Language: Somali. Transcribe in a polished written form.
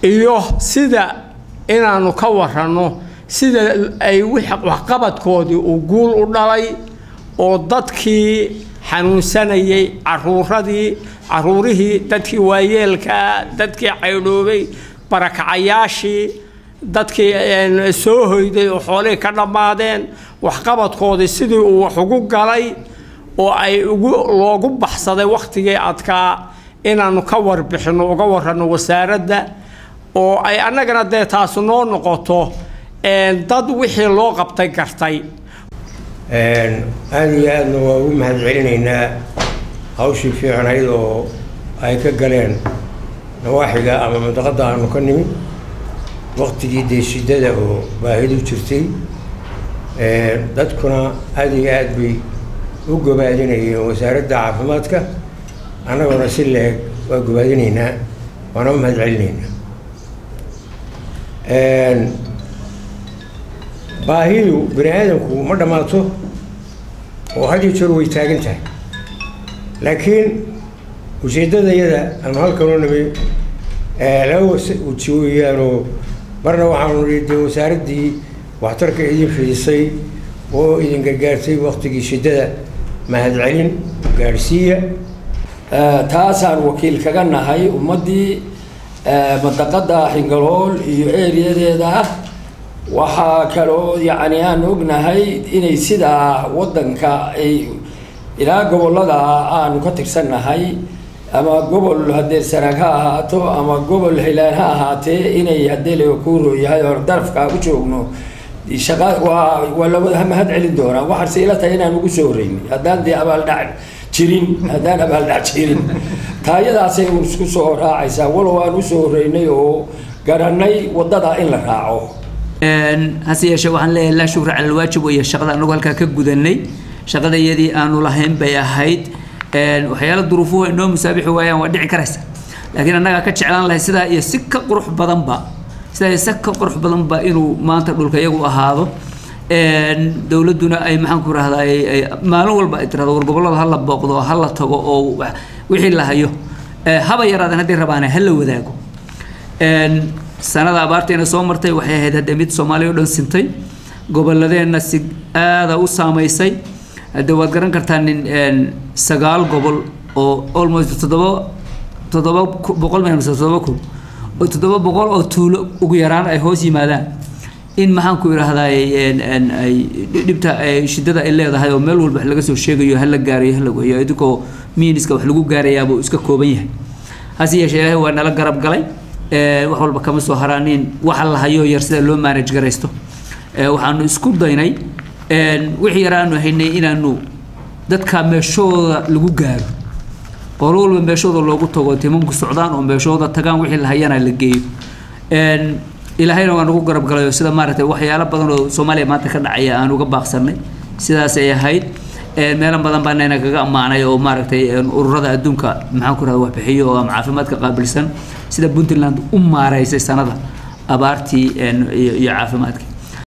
Iyo sida inaanu ka waranno sida ay waxqabadkoodii uu guul u dhalay oo dadkii xanuunsanayay, caruuradii, caruurihii, dadkii waayeelkaa, dadkii caydhoobay, barakacayaashii, dadkii soo hoyday oo xoolihii ka dhammaadeen, waxqabadkoodii sidii uu wax ugu galay oo ay ugu loogu baxsaday wakhtigii adkaa, inaanu ka warbixinno, uga waranno wasaaradda, oo ay annagana dee taasu noo noqoto dad wixii loo qabtay gartay. Aada iyo aadna waa ugu mahad celinaynaa hawshii fiicnayd oo ay ka galeen nawaaxiga ama mandaqadda aanu ka nimi waqtigii dee shidada oo baahidu jirtay. Dadkuna aada iyo aad bay u gobaadinayeen wasaaradda caafimaadka, annaguna si leeg waa gobaadinaynaa, waana u mahad celinaynaa. Baahidu bani aadamku ma dhammaato oo had iyo jeer way taagan tahay, laakiin ujeeddadayada aanu halkan u nimi laba weji weeyaanoo marna waxaanu nihi dee wasaaraddii waxtarka idin fidisay oo idin gargaartay waktigii shiddada mahadcelin gaadhsiiya. Taasaan wakiil kaga nahay ummaddii mandaqada Xingalool iyo eriyadeeda ah. Waxaa kaloo yacni aan ognahay inay sidaa waddanka ay ilaa gobollada aanu ka tirsannahay, ama gobol haddee Sanaag ha ahaato ama gobol Hilaan ha ahaatee, inay haddee la kuuroo yahay oon darafkaa u joogno shaqa waa la mahad celin doonaa. Waxaase ila tahay inaan ugu soo horreynay haddaan dee abaaldhac jirin, haddaan abaaldhac jirin taayadaasay uun isku soo raacaysaa, walow aan usoo horreynay oo garanay waddada in la raaco. Hase yeeshee waxaan leeyahay laa shukra cala alwaajib weeye. Shaqada anagu halkaa ka gudanay shaqadayadii aanu lahayn bay ahayd. Waxyaala duruufuhu inoo musaabixi waayaan waa dhici karaysa, laakiin annagaa ka jeclaan lahay sidaa iyo si ka qurux badanba, sidaa iyo si ka qurux badanba inuu maanta dhulka iyagu ahaado, dowladduna ay maxaan ku rahdaa ay maalin walba ay tirahdo war gobollada ha la booqdo, ha la tago oo wixii la hayo haba yaraadeen haddii rabaane ha la wadaago. Sanada abaarteena soo martay waxay ahayd hadde mid Soomaaliya o dhan sintay, gobolladeenna si aada u saamaysay. Hadde waad garan kartaa nin 9 gobol oo almost 700 meel mise 7000 oo 700 oo tuulo ugu yaraan ay hoos yimaadaan, in maxaan ku idhaahdaa ay dhibta ay shiddada ay leedahay oo meel walba wax laga soo sheegayo hala gaarayo hala goyo, idinkoo miiniska wax lagu gaarayaabuu iska kooban yahay. Hase yeeshee Ilaahay waa nala garab galay, wax walba kama soo haraanin waxa la hayo yar sida loo manage garaysto. Waxaanu isku daynay wixii yar aanu haynay inaanu dadka meeshooda lagu gaaro, qolo walba meeshooda loogu tago, timanku socdaan oo meeshooda tagaan, wixii la hayana la geeyo. Ilaahayna waa nagu garab galay oo sida maaragtay waxyaalo badan oo Soomaaliya maanta ka dhacaya aan uga baaqsanay sidaas ay ahayd. Meelo badan baana kaga ammaanay oo maaragtay ururada adduunka maxaan ku rahda waxbixiyo oo ama caafimaadka qaabilsan sida Puntland u maareysay sanada abaartii iyo caafimaadkii.